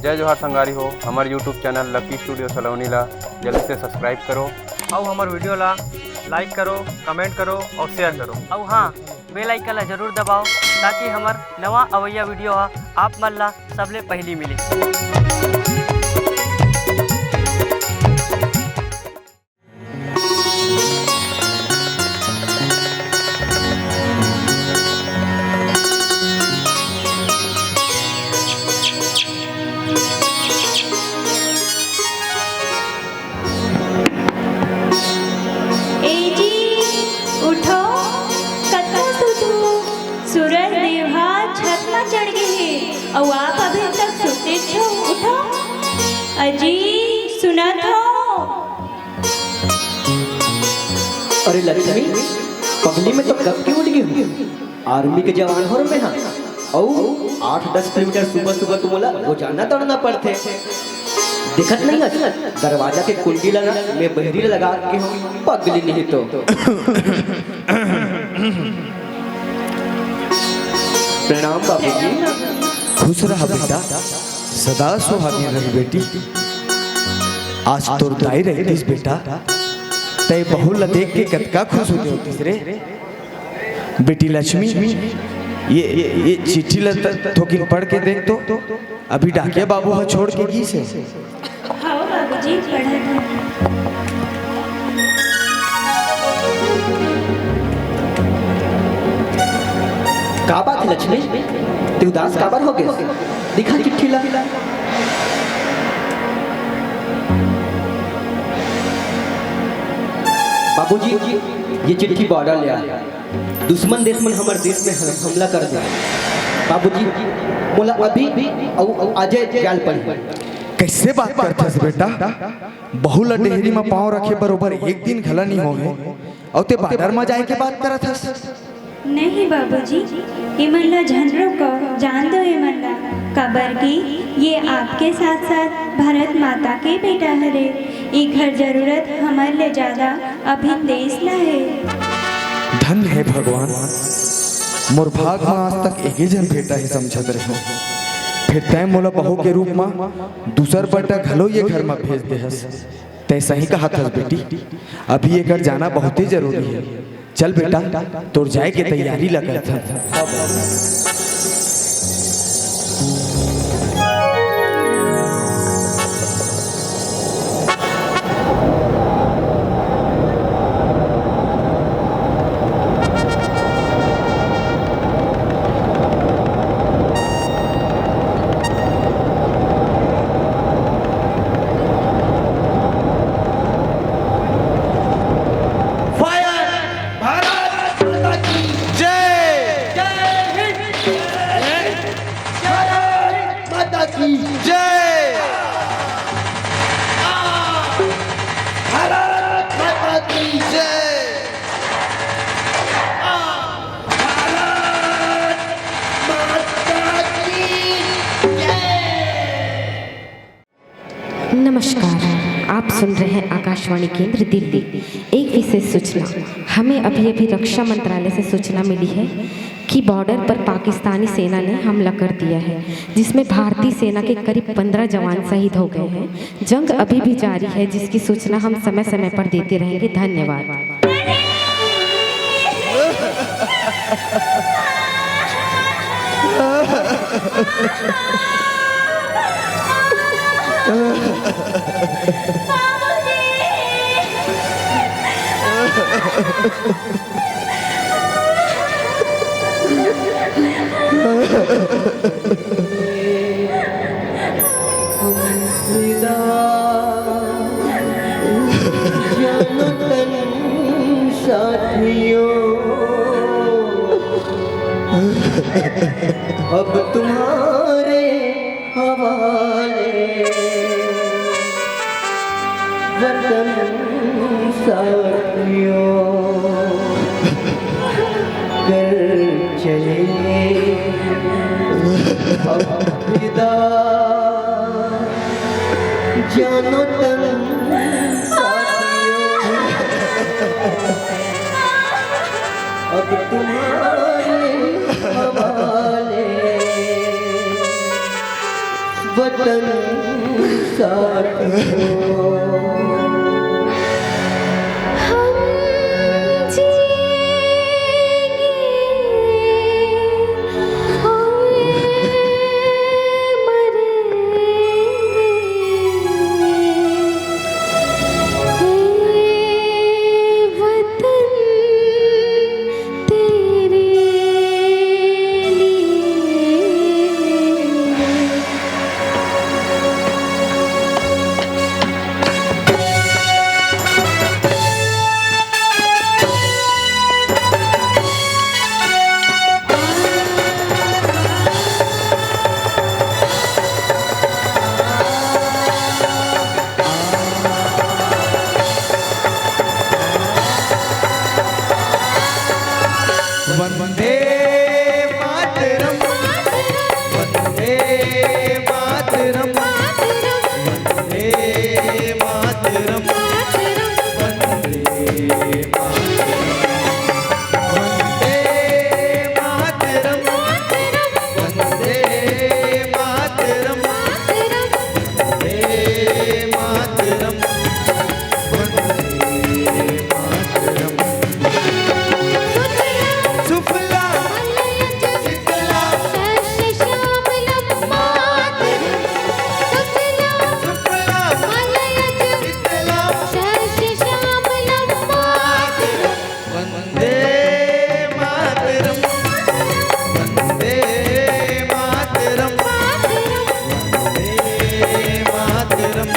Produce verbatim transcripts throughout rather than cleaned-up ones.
जय जोहार संगवारी हो, हमर YouTube चैनल लकी स्टूडियो सलोनी ला जल्दी से सब्सक्राइब करो। अउ हमर वीडियो ला लाइक करो, कमेंट करो अउ शेयर करो। अउ हाँ, बेल आइकन ला जरूर दबाओ, ताकि हमर नवा अवइया वीडियो हा आप मन ला सबले पहिली मिले। ए जी, उठो, कतका सुतहू? सूरज देव ह छत म चढ़ गे हे, अउ आप अभी तक सुतेच हो। उठो, अजी, सुनत हो? अरे लक्ष्मी, पगली, मैं तो कब के उठ गे हूँ। आर्मी के जवान हो रे मैं हा। अउ आठ दस किलोमीटर सुबह सुबह तो मोला रोजाना दौड़ना पड़थे। देखत नहीं हस, दरवाजा के कुंडी ला ना मैं बहरी ला लगा के हूँ, पगली नहीं तो। प्रणाम बाबूजी। खुश रह बेटा, सदा सुहागिन रही बेटी। आज तोर दाई रहितिस बेटा, तै बहू ला देख के कतका खुश होते होतिस रे। बेटी लक्ष्मी, ये, ये, ये चिट्ठी ला त-, थोकिन पढ़ के देख तो। अभी डाकिया बाबू ह छोड़ के गीस हे। हाँ बाबूजी, पढ़त हूँ। का बात है लक्ष्मी, तू उदास काबर हो गए? दिखा चिट्ठी ला। बाबूजी, ये चिट्ठी बॉर्डर ले आ। दुश्मन देश मन हमर देश में हम-, हमला कर दे। बाबूजी, मोला अभी अउ, अउ अजय जाल पड़ी। कैसे बात करत हस बेटा? बहू ला डेहरी म पाँव रखे बरोबर एक दिन घला नहीं होवे, अउ ते बॉर्डर म जाए के बात करत हस? नहीं बाबूजी, एमन ला झन रोको, जान दो एमन ला, काबर कि ये आपके साथ-साथ भारत माता के बेटा हरे। एकर जरूरत हमर ले ज्यादा अभिन देश ला हे। धन्य हे भगवान, मोर भाग म आज तक एके झन बेटा हे समझत रहेंव, फेर तैं मोला बहू के रूप म दूसर बेटा घलो ये घर म भेज दे हस। तैं सही कहत हस बेटी, अभी एकर जाना बहुते जरूरी हे। चल बेटा, तोर जाए के तैयारी ला करथन। फायर! भारत माता की जय! जय हिंद! जय हिंद! भारत माता की जय! आ! भारत माता की जय! आ! भारत माता की जय! नमस्कार, आप सुन रहे हैं आकाशवाणी केंद्र दिल्ली। एक विशेष सूचना, हमें अभी-अभी रक्षा मंत्रालय से सूचना मिली है कि बॉर्डर पर पाकिस्तानी सेना ने हमला कर दिया है, जिसमें भारतीय सेना के करीब पन्द्रह जवान शहीद हो गए हैं। जंग अभी भी जारी है, जिसकी सूचना हम समय-समय पर देते रहेंगे। धन्यवाद। अब तुम्हारे हवाले वतन साथियों, कर चले अब विदा, जानो तन साथियों। अब तुम्हारे हवाले वतन तन साथ हो। हम जिएंगे और मरेंगे, हे वतन, तेरे लिए। वंदे मातरम, वंदे मातरम, वंदे मातरम, वंदे मातरम, वंदे मातरम, वंदे मातरम, वंदे मातरम। सुफला सुफला वंदे मातरम, वंदे मातरम, वंदे मातरम।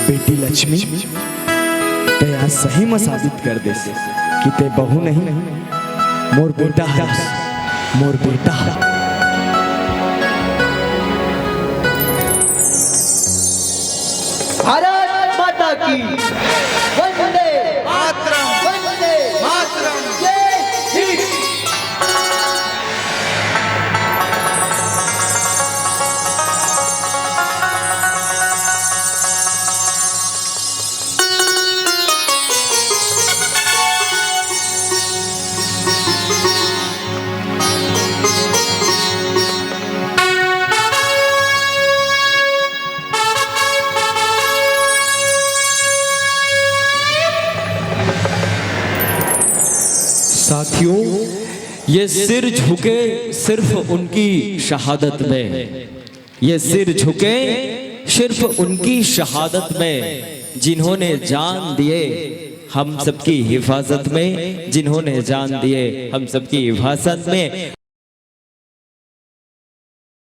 बेटी लक्ष्मी, तैं आज सही म साबित कर देस कि तैं बहू नहीं, मोर बेटा हरस, मोर बेटा। भारत माता की वंदे मातरम। वंदे मातरम। जय हिंद। साथियों, ये सिर झुके सिर्फ उनकी शहादत में, ये सिर झुके सिर्फ उनकी शहादत में, जिन्होंने जान दिए हम सबकी हिफाजत में, जिन्होंने जान दिए हम सबकी हिफाजत में।